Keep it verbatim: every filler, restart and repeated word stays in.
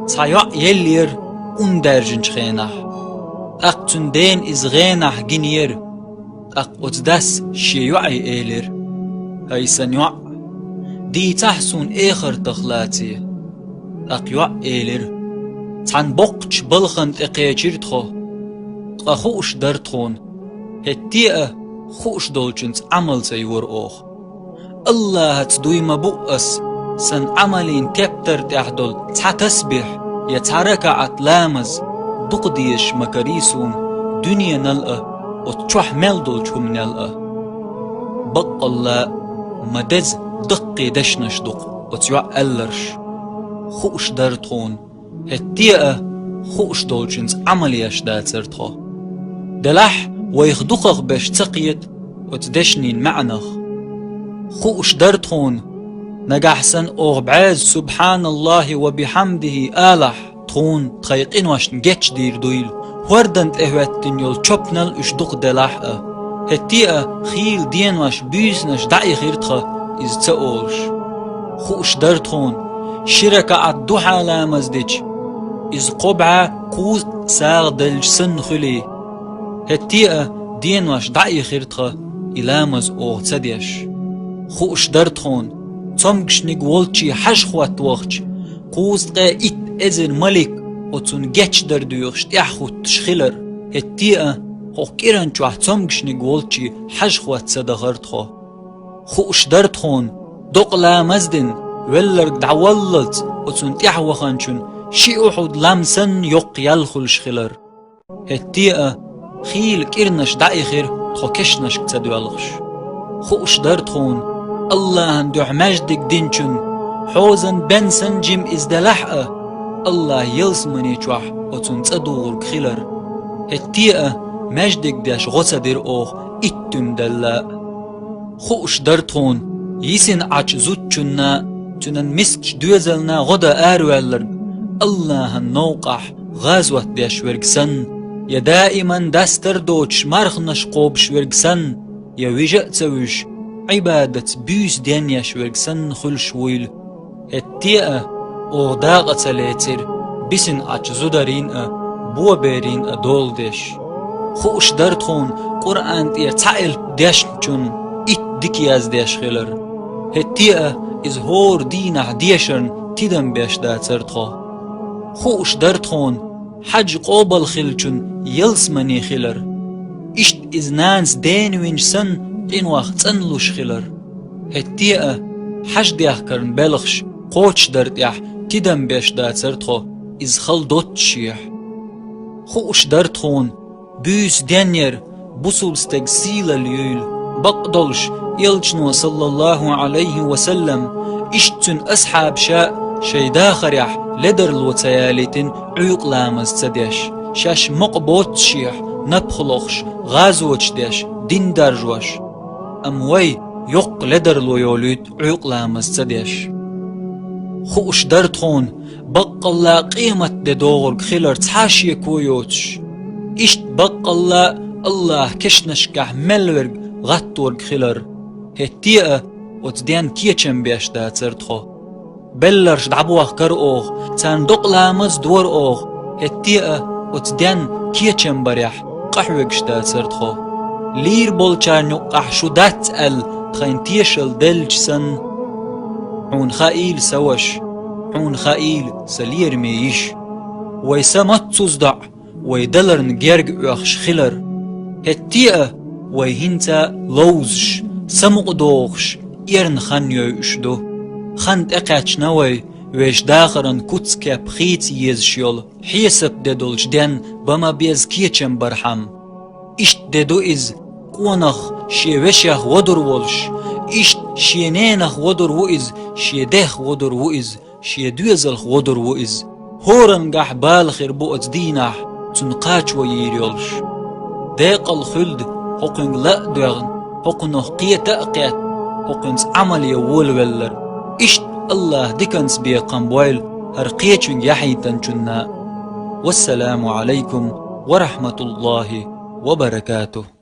Цхьа йоӀ еллера ун даьржинчу хенахь. ТӀаккха цуьнан дена иза гӀенахь гинера. ТӀаккха оцу дас шен йоӀе элира: «ХӀай сан йоӀ, дийцахьа суна эхартах лаций». ТӀаккха йоӀ элира: «Цхьана боккхачу балхана тӀе кхечира тхо. Ткъа хууш дара тхуна. ХӀетте а хууш долчуьнца Ӏамал ца йора оха. Аллахьаца дуй ма бу ас, сан Ӏамалийн тептар тӀехь долу цхьа тасбихь я цхьа ракаӀат ламаз дукха дезаш ма карий суна дуьненал а, оцу чохь мел долчу хӀуманел а». Баккъалла, ма деза даккхий дешнаш ду-кх оцу йоӀа аьлларш. Хууш дара тхуна. ХӀетте а хууш долчуьнца Ӏамал еш дацара тхо. Делахь вайх дукхах беш ца кхета оцу дешнийн маьӀнах. Хууш дара тхуна, нагахь санна оха бӀозза «Субханаллахи ва бихьамдихи» алахь, тхуна тхайн къиношна гечдийр дуйла, хӀордан тӀе хӀоьттина йолу чопанал уьш дукха делахь а. ХӀетте а хийла денош, буьйсанаш дӀаихира тхан, иза ца олуш. Хууш дара тхуна, ши ракаӀат духьа ламаз дича, иза кхо бӀе кхузткъа сагӀа делча санна хуьлий. ХӀетте а денош дӀаихира тхан, и ламаз оха ца деш. Хууш дара тхуна, цомгушниг волчу хьажа хӀотта вахча, кхузткъе итт эзар малик оцунна гечдар доьхуш тӀаьхьахӀуттуш хилар. ХӀетте а хӀокху кӀиран чохь цомгушниг волчу хьажа хӀотта ца дахара тхо. Хууш дара тхуна, докъа ламаз дина, велларг дӀаваллалц оцунна тӀаьхьа ваханчун ши Ухьуд лам санна йоккха ял хуьлуш хилар. ХӀетте а хийла кӀирнаш дӀаихира тхо кешнашка ца доьлхуш. Хууш дара тхуна, Аллахьан дуьхьа маьждиг динчун хьозан бен санна жима иза делахь а, Аллахь ялсамани чохь оцунна цӀа дугӀург хилар. ХӀетте а маьждиг деш гӀо ца дира оха иттуьма делла а. Хууш дара тхуна, йисина Ӏачу зудчунна, цуьнан мискачу доьзална гӀо дан араваьлларг, Аллахьан новкъахь гӀазот деш верг санна, я даиман дастар доцуш марханаш кхобуш верг санна, я вижа а ца вуьжуш, Ӏибадатца буьйса денъеш верг санна хуьлуш вуйла. ХӀетте а оха дакъа ца лецира, бисина Ӏачу зударийн а, боберийн а дола деш. Хууш дара тхуна, Къуръан тӀера цхьа элп дешначун итт дика яздеш хилар. ХӀетте а иза хӀора дийнахь дешарна тидам беш дацара тхо. Хууш дара тхуна, хьаьж къобал хиллачун ялсамани хилар. Иштта иза нанас дена винчу санна къинойх цӀанлуш хилар. ХӀетте а хьаьж дехкарна белхаш кхочушдар тӀехь тидам беш дацара тхо, иза хала доццушехь. Хууш дара тхуна, буьйса денъяр бусулба стеган сийлалла юйла, бакъдолуш, Элчано, саллаллаху Ӏалайхи ва саллам, иштта цуьнан асхьабаша шайн дахарехь ледарло ца ялийтина Ӏуьйкъа ламаз ца деш, шаьш мукъа боццушехь, напха лохуш, гӀазоташ деш, дин даржош. Амма вай йоккха ледарло йолуьйту Ӏуьйкъа ламаз ца деш. Хууш дара тхуна, баккъалла къемат де догӀург хилар цхьа а шеко йоцуш. Иштта баккъалла Аллахь кешнашкахь мел верг гӀатторг хилар. ХӀетте а оцу денна кечам беш дацара тхо. Белларш дӀабохкара оха, царна докъа ламаз дора оха, хӀетте а оцу денна кечам барехь къахьоьгуш дацара тхо. Лийр болчарна юккъахь шу дац аьлла тхайна тешалла деллача санна. Хьуна хаийла, сан ваша, хьуна хаийла, сан лераме йиша. Вай са маццуза доӀа, вай даларна герга оьхуш хилар. ХӀетте а вай хӀинца ловзуш, самукъадохуш, эрна хан йойуш ду. Хан тӀекхаьчна вай, вешан дахаран куц-кеп хийца езаш йолу, хьесап де долчу денна бан ма-безза кечам бархьама. Иштта де ду иза, къонах шен вешех водур волуш, иштта шен ненах водур ву иза, шен дех водур ву иза, шен доьзалх водур ву иза. ХӀоранна гахь бала хир бу оцу дийнахь цунна кхачо йийр йолуш. Декъала хуьлда хӀокхуьнга ла а доьгӀна, хӀокхунах кхета а кхетта, хӀокхуьнца Ӏамал ян волавеллар. Иштта Аллахь диканца бекхам бойла хӀара кхечуьнга яхьийтинчунна. Вассаламу Ӏалайкум ва рахьматуллахӀи ва баракатухӀ.